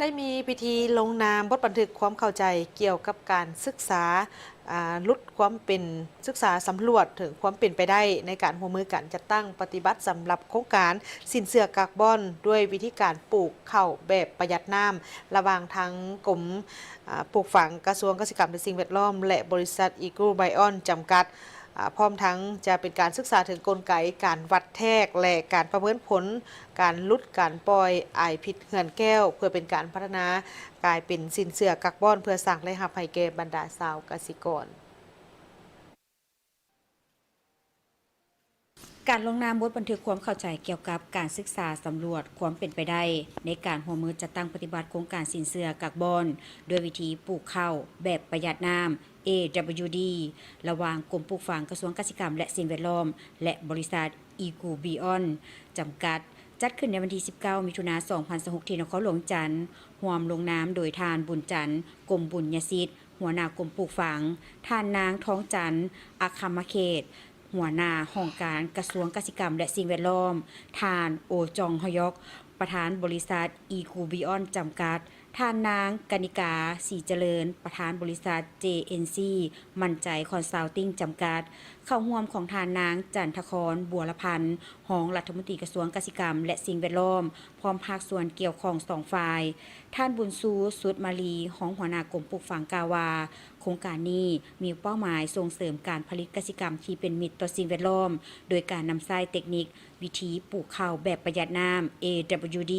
ໄດ້ມີພິທີລົງນາມບົດບັນທຶກຄວາມເຂົ້າໃຈກ່ຽວກັບການສຶກສາ ອາ ຫຼຸດຄວາມເປັນ ສຶກສາສຳຫຼວດເຖິງຄວາມເປັນໄປໄດ້ໃນການຮ່ວມມືກັນຈັດຕັ້ງປະຕິບັດສຳລັບໂຄງການສິນເຊື່ອກາກບອນ ດ້ວຍວິທີການປູກເຂົ້າແບບປະຢັດນ້ຳ ລະຫວ່າງທາງກົມ ອາ ປູກຝັງ ກະຊວງກະສິກຳ ແລະ ສິ່ງແວດລ້ອມ ແລະ ບໍລິສັດ Eco Bion ຈຳກັດ. ອາ ພ້ອມທັງຈະເປັນການສຶກສາເຖິງກົນໄກການວັດແທກ ແລະ ການປະເມີນຜົນການຫຼຸດການປ່ອຍອາຍພິດເຮືອນແກ້ວ ເພື່ອເປັນການພັດທະນາກາຍເປັນສິນເຊື່ອກາກບອນ ເພື່ອສ້າງລາຍຮັບໃຫ້ແກ່ບັນດາຊາວກະສິກອນ. ການລົງນາມບົດບັນທຶກຄວາມເຂົ້າໃຈກ່ຽວກັບການສຶກສາສຳຫຼວດຄວາມເປັນໄປໄດ້ ໃນການຮ່ວມມືຈັດຕັ້ງປະຕິບັດໂຄງການສິນເຊື່ອກາກບອນ ດ້ວຍວິທີປູກເຂົ້າແບບປະຢັດນ້ຳ AWD ລະຫວ່າງກົມປູກຝັງ ກະຊວງກະສິກຳ ແລະ ສິ່ງແວດລ້ອມ ແລະ ບໍລິສັດ Eco Bion ຈຳກັດ ຈັດຂຶ້ນໃນວັນທີສິບເກົ້າ ມິຖຸນາ ສອງພັນຊາວຫົກ ທີ່ນະຄອນຫຼວງວຽງຈັນ. ຮ່ວມລົງນາມໂດຍທ່ານ ບຸນຈັນ ກົມບຸນຍະສິດ ຫົວໜ້າກົມປູກຝັງ, ທ່ານນາງ ທອງຈັນ ອັກຄະມະເຂດ ຫົວໜ້າຫ້ອງການກະຊວງກະສິກຳ ແລະ ສິ່ງແວດລ້ອມ, ທ່ານ ໂອຈອງ ຮະຢອກ ປະທານບໍລິສັດ Eco Bion ຈຳກັດ, ທ່ານນາງ ກະນິກາ ສີຈະເລີນ ປະທານບໍລິສັດ JNC ໝັ້ນໃຈ Consulting ຈຳກັດ, ເຂົ້າຮ່ວມຂອງທ່ານນາງ ຈັນທະຄອນ ບົວລະພັນ ຮອງລັດຖະມົນຕີກະຊວງກະສິກຳ ແລະ ສິ່ງແວດລ້ອມ ພ້ອມພາກສ່ວນກ່ຽວຂ້ອງສອງຝ່າຍ. ທ່ານ ບຸນຊູ ສຸດມາລີ ຮອງຫົວໜ້າກົມປູກຝັງ ກ່າວວ່າ ໂຄງການນີ້ມີເປົ້າໝາຍສົ່ງເສີມການຜະລິດກະສິກຳທີ່ເປັນມິດຕໍ່ສິ່ງແວດລ້ອມ ໂດຍການນຳໃຊ້ເຕັກນິກວິທີປູກເຂົ້າແບບປະຢັດນ້ຳ AWD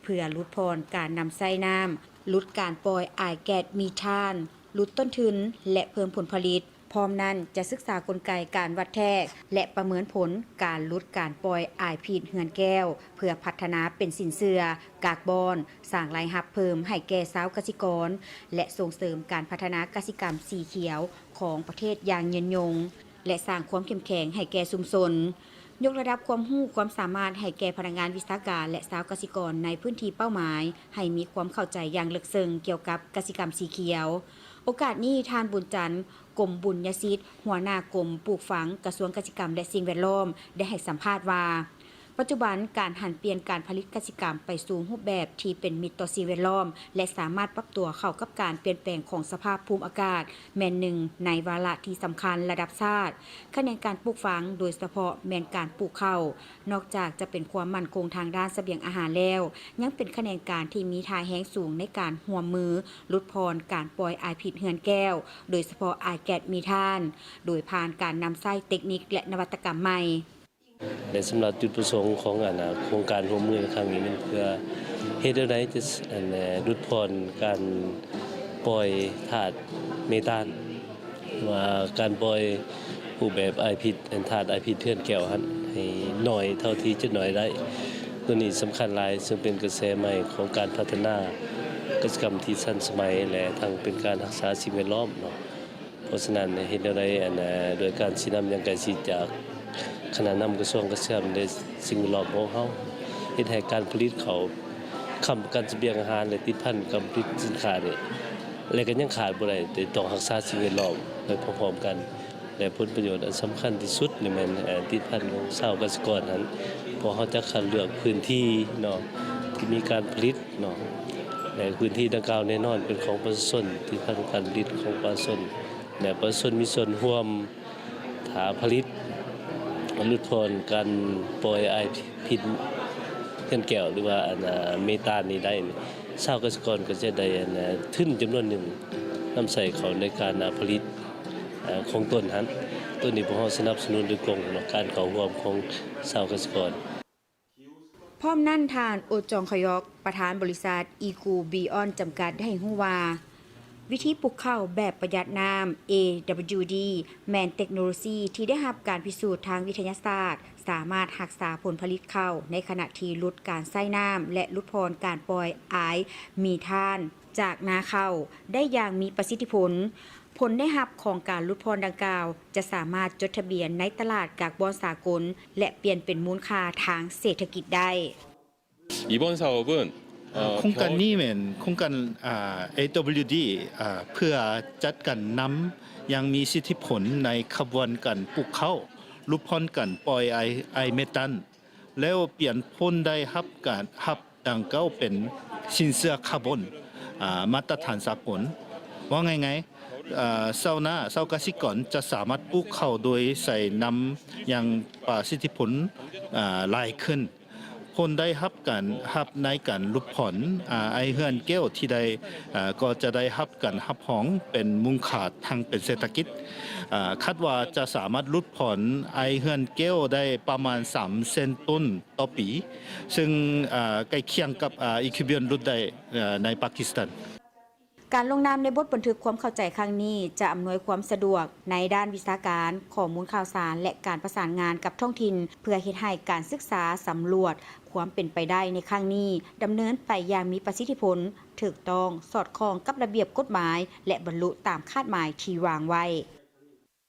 ເພື່ອຫຼຸດຜ່ອນການນຳໃຊ້ນ້ຳ, ຫຼຸດການປ່ອຍອາຍແກັສມີທານ, ຫຼຸດຕົ້ນທຶນ ແລະ ເພີ່ມຜົນຜະລິດ. ພ້ອມນັ້ນຈະສຶກສາກົນໄກການວັດແທກ ແລະ ປະເມີນຜົນການຫຼຸດການປ່ອຍອາຍພິດເຮືອນແກ້ວ ເພື່ອພັດທະນາເປັນສິນເຊື່ອກາກບອນ, ສ້າງລາຍຮັບເພີ່ມໃຫ້ແກ່ຊາວກະສິກອນ ແລະ ສົ່ງເສີມການພັດທະນາກະສິກຳສີຂຽວຂອງປະເທດຢ່າງຍືນຍົງ ແລະ ສ້າງຄວາມເຂັ້ມແຂງໃຫ້ແກ່ຊຸມຊົນ. ຍົກລະດັບຄວາມຮູ້ຄວາມສາມາດໃຫ້ແກ່ພະນັກງານວິຊາການ ແລະ ຊາວກະສິກອນໃນພື້ນທີ່ເປົ້າໝາຍ ໃຫ້ມີຄວາມເຂົ້າໃຈຢ່າງເລິກເຊິ່ງກ່ຽວກັບກະສິກຳສີຂຽວ. ໂອກາດນີ້ ທ່ານ ບຸນຈັນ ກົມບຸນຍະສິດ ຫົວໜ້າກົມປູກຝັງ ກະຊວງກະສິກຳ ແລະ ສິ່ງແວດລ້ອມ ໄດ້ໃຫ້ສຳພາດວ່າ ປັດຈຸບັນການຫັນປ່ຽນການຜະລິດກະສິກຳໄປສູ່ຮູບແບບທີ່ເປັນມິດຕໍ່ສິ່ງແວດລ້ອມ ແລະ ສາມາດປັບຕົວເຂົ້າກັບການປ່ຽນແປງຂອງສະພາບພູມອາກາດ ແມ່ນໜຶ່ງໃນວາລະທີ່ສຳຄັນລະດັບຊາດ. ຂະແໜງການປູກຝັງ ໂດຍສະເພາະແມ່ນການປູກເຂົ້າ ນອກຈາກຈະເປັນຄວາມໝັ້ນຄົງທາງດ້ານສະບຽງອາຫານແລ້ວ, ຍັງເປັນຂະແໜງການທີ່ມີທ່າແຮງສູງໃນການຮ່ວມມືຫຼຸດຜ່ອນການປ່ອຍອາຍພິດເຮືອນແກ້ວ, ໂດຍສະເພາະອາຍແກັສມີທານ, ໂດຍຜ່ານການນຳໃຊ້ເຕັກນິກ ແລະ ນະວັດຕະກຳໃໝ່. ແລະ ສຳລັບຈຸດປະສົງຂອງ ອັນ ໂຄງການຮ່ວມມືໃນຄັ້ງນີ້ ແມ່ນເພື່ອເຮັດແນວໃດຈະ ອັນ ຫຼຸດຜ່ອນການປ່ອຍທາດເມທານ ວ່າການປ່ອຍຮູບແບບອາຍພິດ ທາດອາຍພິດເຮືອນແກ້ວຫັ້ນ ໃຫ້ໜ້ອຍເທົ່າທີ່ຈະໜ້ອຍໄດ້. ໂຕນີ້ສຳຄັນຫຼາຍ, ເຊິ່ງເປັນກະແສໃໝ່ຂອງການພັດທະນາກະສິກຳທີ່ທັນສະໄໝ ແລະ ທັງເປັນການຮັກສາສິ່ງແວດລ້ອມເນາະ. ເພາະສະນັ້ນ ເຮັດແນວໃດ ອັນ ໂດຍການຊີ້ນຳຢ່າງໃກ້ຊິດຈາກຄະນະນຳກະຊວງກະສິກຳ ແລະ ສິ່ງແວດລ້ອມຂອງເຮົາ ເຮັດໃຫ້ການຜະລິດເຂົ້າ ຄ້ຳປະກັນສະບຽງອາຫານ ແລະ ຕິດພັນກັບຜະລິດສິນຄ້ານີ້ ແລະ ກໍຍັງຂາດບໍ່ໄດ້ ແຕ່ຕ້ອງຮັກສາສິ່ງແວດລ້ອມໄປພ້ອມໆກັນ ແລະ ຜົນປະໂຫຍດອັນສຳຄັນທີ່ສຸດນີ້ແມ່ນ ເອີ ຕິດພັນຂອງຊາວກະສິກອນຫັ້ນ ເພາະເຮົາຈະຄັດເລືອກພື້ນທີ່ເນາະ ທີ່ມີການຜະລິດເນາະ ແລະ ພື້ນທີ່ດັ່ງກ່າວແນ່ນອນເປັນຂອງປະຊາຊົນ ຕິດພັນຂອງການຜະລິດຂອງປະຊາຊົນ ແລະ ປະຊາຊົນມີສ່ວນຮ່ວມ ຖ້າຜະລິດຫຼຸດຜ່ອນການປ່ອຍອາຍພິດເຮືອນແກ້ວ ຫຼືວ່າ ອັນ ເມທານນີ້ໄດ້ ຊາວກະສິກອນກໍຈະໄດ້ ອັນ ທຶນຈຳນວນໜຶ່ງນຳໃຊ້ເຂົ້າໃນການ ອາ ຜະລິດ ອາ ຂອງຕົນຫັ້ນ. ໂຕນີ້ພວກເຮົາສະໜັບສະໜູນໂດຍກົງເນາະ ການເຂົ້າຮ່ວມຂອງຊາວກະສິກອນ. ພ້ອມນັ້ນ ທ່ານ ໂອຈອງ ຂະຢອກ ປະທານບໍລິສັດ Eco Bion ຈຳກັດ ໄດ້ໃຫ້ຮູ້ວ່າ ວິທີປູກເຂົ້າແບບປະຢັດນ້ຳ AWD ແມ່ນເຕັກໂນໂລຊີທີ່ໄດ້ຮັບການພິສູດທາງວິທະຍາສາດ, ສາມາດຮັກສາຜົນຜະລິດເຂົ້າ ໃນຂະນະທີ່ຫຼຸດການໃຊ້ນ້ຳ ແລະ ຫຼຸດຜ່ອນການປ່ອຍອາຍມີທານຈາກນາເຂົ້າໄດ້ຢ່າງມີປະສິດທິຜົນ. ຜົນໄດ້ຮັບຂອງການຫຼຸດຜ່ອນດັ່ງກ່າວ ຈະສາມາດຈົດທະບຽນໃນຕະຫຼາດກາກບອນສາກົນ ແລະ ປ່ຽນເປັນມູນຄ່າທາງເສດຖະກິດໄດ້. 이번 사업은 ເອີ ໂຄງການນີ້ແມ່ນໂຄງການ ອາ AWD ອາ ເພື່ອຈັດການນຳຢ່າງມີສິດທິຜົນໃນຂະບວນການປູກເຂົ້າ, ຫຼຸດຜ່ອນການປ່ອຍອາຍ ອາຍເມທານ ແລ້ວປ່ຽນພົນໄດ້ຮັບການ ຮັບ ດັ່ງກ່າວເປັນສິນເຊື່ອຄາບອນ ອາ ມາດຕະຖານສາກົນ. ເວົ້າງ່າຍໆ ເອີ ຊາວນາ ຊາວກະສິກອນຈະສາມາດປູກເຂົ້າໂດຍໃຊ້ນ້ຳຢ່າງປະສິດທິຜົນ ອາ ຫຼາຍຂຶ້ນ. ຄົນໄດ້ຮັບການ ຮັບໃນການຫຼຸດຜ່ອນ ອາ ໄອເຮືອນແກ້ວທີ່ໄດ້ ອາ ກໍຈະໄດ້ຮັບການຮັບຮອງເປັນມູນຄ່າທາງເປັນເສດຖະກິດ. ອາ ຄາດວ່າຈະສາມາດຫຼຸດຜ່ອນໄອເຮືອນແກ້ວໄດ້ປະມານສາມແສນໂຕນຕໍ່ປີ ເຊິ່ງ ອາ ໃກ້ຄຽງກັບ ອາ ອີຄວິບຽນຫຼຸດໄດ້ ອາ ໃນປາກິສຖານ. ການລົງນາມໃນບົດບັນທຶກຄວາມເຂົ້າໃຈຄັ້ງນີ້ ຈະອຳນວຍຄວາມສະດວກໃນດ້ານວິຊາການ, ຂໍ້ມູນຂ່າວສານ ແລະ ການປະສານງານກັບທ້ອງຖິ່ນ ເພື່ອເຮັດໃຫ້ການສຶກສາສຳຫຼວດຄວາມເປັນໄປໄດ້ໃນຄັ້ງນີ້ ດຳເນີນໄປຢ່າງມີປະສິດທິຜົນ, ຖືກຕ້ອງ, ສອດຄ່ອງກັບລະບຽບກົດໝາຍ ແລະ ບັນລຸຕາມຄາດໝາຍທີ່ວາງໄວ້.